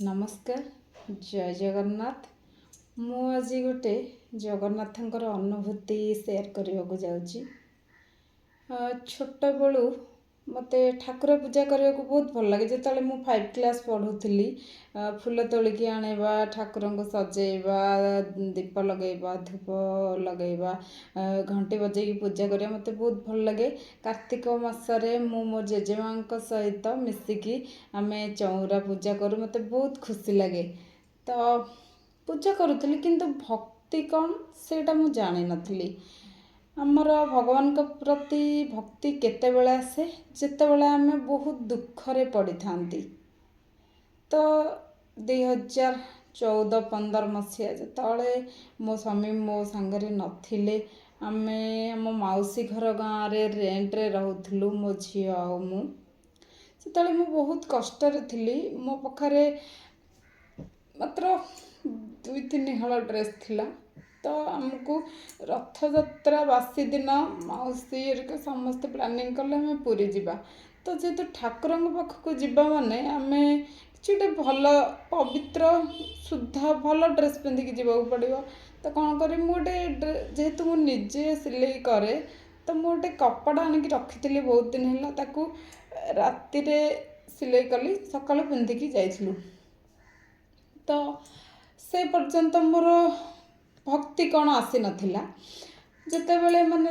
ନମସ୍କାର, ଜୟ ଜଗନ୍ନାଥ। ମୁଁ ଆଜି ଗୋଟେ ଜଗନ୍ନାଥଙ୍କର ଅନୁଭୂତି ସେୟାର କରିବାକୁ ଯାଉଛି। ଛୋଟବେଳୁ ମୋତେ ଠାକୁର ପୂଜା କରିବାକୁ ବହୁତ ଭଲ ଲାଗେ। ଯେତେବେଳେ ମୁଁ 5 କ୍ଲାସ୍ ପଢ଼ୁଥିଲି, ଫୁଲ ତୋଳିକି ଆଣିବା, ଠାକୁରଙ୍କୁ ସଜେଇବା, ଦୀପ ଲଗାଇବା, ଧୂପ ଲଗାଇବା, ଘଣ୍ଟି ବଜେଇକି ପୂଜା କରିବା ମୋତେ ବହୁତ ଭଲ ଲାଗେ। କାର୍ତ୍ତିକ ମାସରେ ମୁଁ ମୋ ଜେଜେମାଙ୍କ ସହିତ ମିଶିକି ଆମେ ଚଉରା ପୂଜା କରୁ, ମୋତେ ବହୁତ ଖୁସି ଲାଗେ। ତ ପୂଜା କରୁଥିଲି, କିନ୍ତୁ ଭକ୍ତି କ'ଣ ସେଇଟା ମୁଁ ଜାଣିନଥିଲି। ଆମର ଭଗବାନଙ୍କ ପ୍ରତି ଭକ୍ତି କେତେବେଳେ ଆସେ? ଯେତେବେଳେ ଆମେ ବହୁତ ଦୁଃଖରେ ପଡ଼ିଥାନ୍ତି। ତ 2014-15 ମସିହା, ଯେତେବେଳେ ମୋ ସ୍ୱାମୀ ମୋ ସାଙ୍ଗରେ ନଥିଲେ, ଆମେ ଆମ ମାଉସୀ ଘର ଗାଁରେ ରେଣ୍ଟରେ ରହୁଥିଲୁ, ମୋ ଝିଅ ଆଉ ମୁଁ। ସେତେବେଳେ ମୁଁ ବହୁତ କଷ୍ଟରେ ଥିଲି। ମୋ ପାଖରେ ମାତ୍ର 2-3 ହଳ ଡ୍ରେସ୍ ଥିଲା। ତ ଆମକୁ ରଥଯାତ୍ରା ବାସି ଦିନ ମାଉସୀ ହେରିକା ସମସ୍ତେ ପ୍ଲାନିଂ କଲେ, ଆମେ ପୁରୀ ଯିବା। ତ ଯେହେତୁ ଠାକୁରଙ୍କ ପାଖକୁ ଯିବା ମାନେ ଆମେ କିଛି ଗୋଟେ ଭଲ, ପବିତ୍ର, ଶୁଦ୍ଧ, ଭଲ ଡ୍ରେସ୍ ପିନ୍ଧିକି ଯିବାକୁ ପଡ଼ିବ। ତ କ'ଣ କରିବି, ମୁଁ ଗୋଟେ, ଯେହେତୁ ମୁଁ ନିଜେ ସିଲେଇ କରେ, ତ ମୁଁ ଗୋଟେ କପଡ଼ା ଆଣିକି ରଖିଥିଲି ବହୁତ ଦିନ ହେଲା। ତାକୁ ରାତିରେ ସିଲେଇ କଲି, ସକାଳୁ ପିନ୍ଧିକି ଯାଇଥିଲୁ। ତ ସେ ପର୍ଯ୍ୟନ୍ତ ମୋର ଭକ୍ତି କ'ଣ ଆସିନଥିଲା। ଯେତେବେଳେ ମାନେ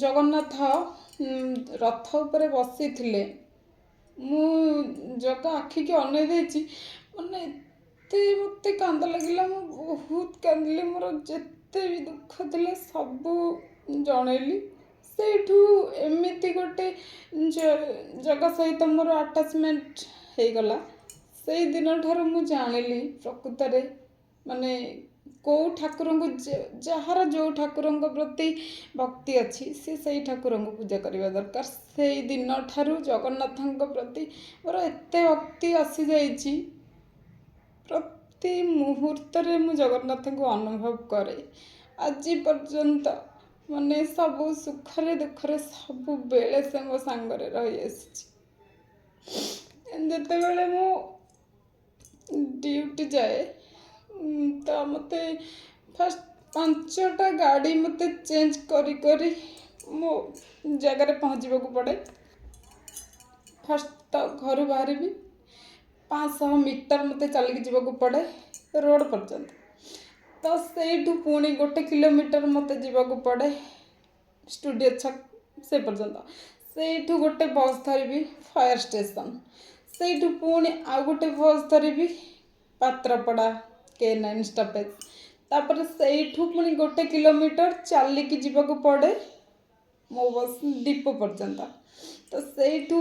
ଜଗନ୍ନାଥ ରଥ ଉପରେ ବସିଥିଲେ, ମୁଁ ଜଗା ଆଖିକି ଅନେଇ ଦେଇଛି, ମାନେ ଏତେ ମୋତେ କାନ୍ଦ ଲାଗିଲା, ମୁଁ ବହୁତ କାନ୍ଦିଲି। ମୋର ଯେତେ ବି ଦୁଃଖ ଥିଲା ସବୁ ଜଣେଇଲି। ସେଇଠୁ ଏମିତି ଗୋଟେ ଜଗା ସହିତ ମୋର ଆଟାଚମେଣ୍ଟ ହେଇଗଲା। ସେଇ ଦିନଠାରୁ ମୁଁ ଜାଣିଲି ପ୍ରକୃତରେ ମାନେ କେଉଁ ଠାକୁରଙ୍କୁ, ଯାହାର ଯେଉଁ ଠାକୁରଙ୍କ ପ୍ରତି ଭକ୍ତି ଅଛି, ସେ ସେଇ ଠାକୁରଙ୍କୁ ପୂଜା କରିବା ଦରକାର। ସେଇ ଦିନଠାରୁ ଜଗନ୍ନାଥଙ୍କ ପ୍ରତି ମୋର ଏତେ ଭକ୍ତି ଆସିଯାଇଛି, ପ୍ରତି ମୁହୂର୍ତ୍ତରେ ମୁଁ ଜଗନ୍ନାଥଙ୍କୁ ଅନୁଭବ କରେ ଆଜି ପର୍ଯ୍ୟନ୍ତ। ମାନେ ସବୁ ସୁଖରେ ଦୁଃଖରେ ସବୁବେଳେ ସେ ମୋ ସାଙ୍ଗରେ ରହିଆସିଛି। ଯେତେବେଳେ ମୁଁ ଡ୍ୟୁଟି ଯାଏ, ତ ମୋତେ ଫାଷ୍ଟ 5ଟା ଗାଡ଼ି ମୋତେ ଚେଞ୍ଜ କରି କରି ମୋ ଜାଗାରେ ପହଞ୍ଚିବାକୁ ପଡ଼େ। ଫାଷ୍ଟ ତ ଘରୁ ବାହାରିବି, 500 ମିଟର ମୋତେ ଚାଲିକି ଯିବାକୁ ପଡ଼େ ରୋଡ଼ ପର୍ଯ୍ୟନ୍ତ। ତ ସେଇଠୁ ପୁଣି 1 କିଲୋମିଟର ମୋତେ ଯିବାକୁ ପଡ଼େ ଷ୍ଟୁଡ଼ିଓ ଛକ ସେ ପର୍ଯ୍ୟନ୍ତ। ସେଇଠୁ ଗୋଟେ ବସ୍ ଧରିବି ଫାୟାର ଷ୍ଟେସନ୍, ସେଇଠୁ ପୁଣି ଆଉ ଗୋଟେ ବସ୍ ଧରିବି ପାତ୍ରପଡ଼ା K9 stoppage. ତାପରେ ସେଇଠୁ ପୁଣି 1 କିଲୋମିଟର ଚାଲିକି ଯିବାକୁ ପଡ଼େ ମୋ ବସ୍ ଡିପୋ ପର୍ଯ୍ୟନ୍ତ। ତ ସେଇଠୁ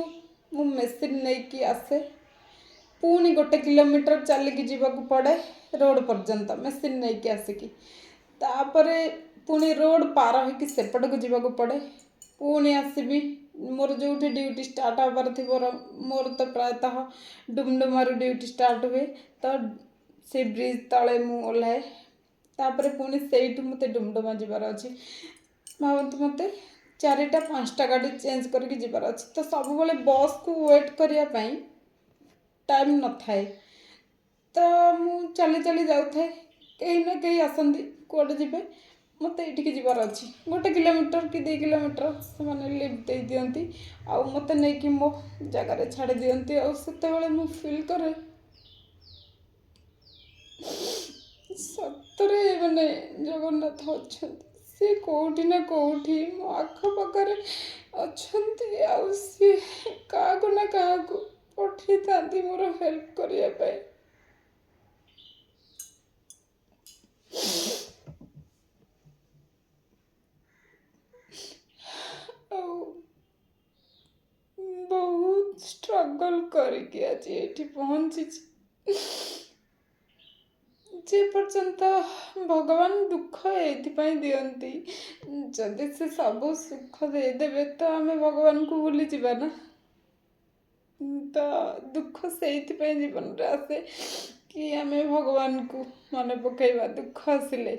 ମୁଁ ମେସିନ୍ ନେଇକି ଆସେ, ପୁଣି 1 କିଲୋମିଟର ଚାଲିକି ଯିବାକୁ ପଡ଼େ ରୋଡ଼ ପର୍ଯ୍ୟନ୍ତ ମେସିନ୍ ନେଇକି ଆସିକି। ତାପରେ ପୁଣି ରୋଡ଼ ପାର ହେଇକି ସେପଟକୁ ଯିବାକୁ ପଡ଼େ। ପୁଣି ଆସିବି ମୋର ଯେଉଁଠି ଡ୍ୟୁଟି ଷ୍ଟାର୍ଟ ହେବାର ଥିବ। ମୋର ତ ପ୍ରାୟତଃ ଡୁମଡୁମାରୁ ଡ୍ୟୁଟି ଷ୍ଟାର୍ଟ ହୁଏ, ତ ସେ ବ୍ରିଜ୍ ତଳେ ମୁଁ ଓହ୍ଲାଏ। ତାପରେ ପୁଣି ସେଇଠୁ ମୋତେ ଡୁମଡୁମା ଯିବାର ଅଛି। ଭାବନ୍ତୁ, ମୋତେ 4ଟା 5ଟା ଗାଡ଼ି ଚେଞ୍ଜ କରିକି ଯିବାର ଅଛି। ତ ସବୁବେଳେ ବସ୍କୁ ୱେଟ୍ କରିବା ପାଇଁ ଟାଇମ୍ ନଥାଏ। ତ ମୁଁ ଚାଲି ଚାଲି ଯାଉଥାଏ, କେହି ନା କେହି ଆସନ୍ତି, କୁଆଡ଼େ ଯିବେ? ମୋତେ ଏଇଠିକି ଯିବାର ଅଛି, 1 କିଲୋମିଟର କି 2 କିଲୋମିଟର। ସେମାନେ ଲିଫ୍ଟ ଦେଇ ଦିଅନ୍ତି ଆଉ ମୋତେ ନେଇକି ମୋ ଜାଗାରେ ଛାଡ଼ି ଦିଅନ୍ତି। ଆଉ ସେତେବେଳେ ମୁଁ ଫିଲ୍ କରେ, ସତରେ ମାନେ ଜଗନ୍ନାଥ ଅଛନ୍ତି, ସିଏ କେଉଁଠି ନା କେଉଁଠି ମୋ ଆଖପାଖରେ ଅଛନ୍ତି ଆଉ ସିଏ କାହାକୁ ନା କାହାକୁ ପଠେଇଥାନ୍ତି ମୋର ହେଲ୍ପ କରିବା ପାଇଁ। ଆଉ ବହୁତ ଷ୍ଟ୍ରଗଲ୍ କରିକି ଆଜି ଏଇଠି ପହଞ୍ଚିଛି। ଯେ ପର୍ଯ୍ୟନ୍ତ ଭଗବାନ ଦୁଃଖ ଏଇଥିପାଇଁ ଦିଅନ୍ତି, ଯଦି ସେ ସବୁ ସୁଖ ଦେଇଦେବେ ତ ଆମେ ଭଗବାନଙ୍କୁ ଭୁଲିଯିବା ନା। ତ ଦୁଃଖ ସେଇଥିପାଇଁ ଜୀବନରେ ଆସେ କି ଆମେ ଭଗବାନଙ୍କୁ ମନେ ପକାଇବା ଦୁଃଖ ଆସିଲେ।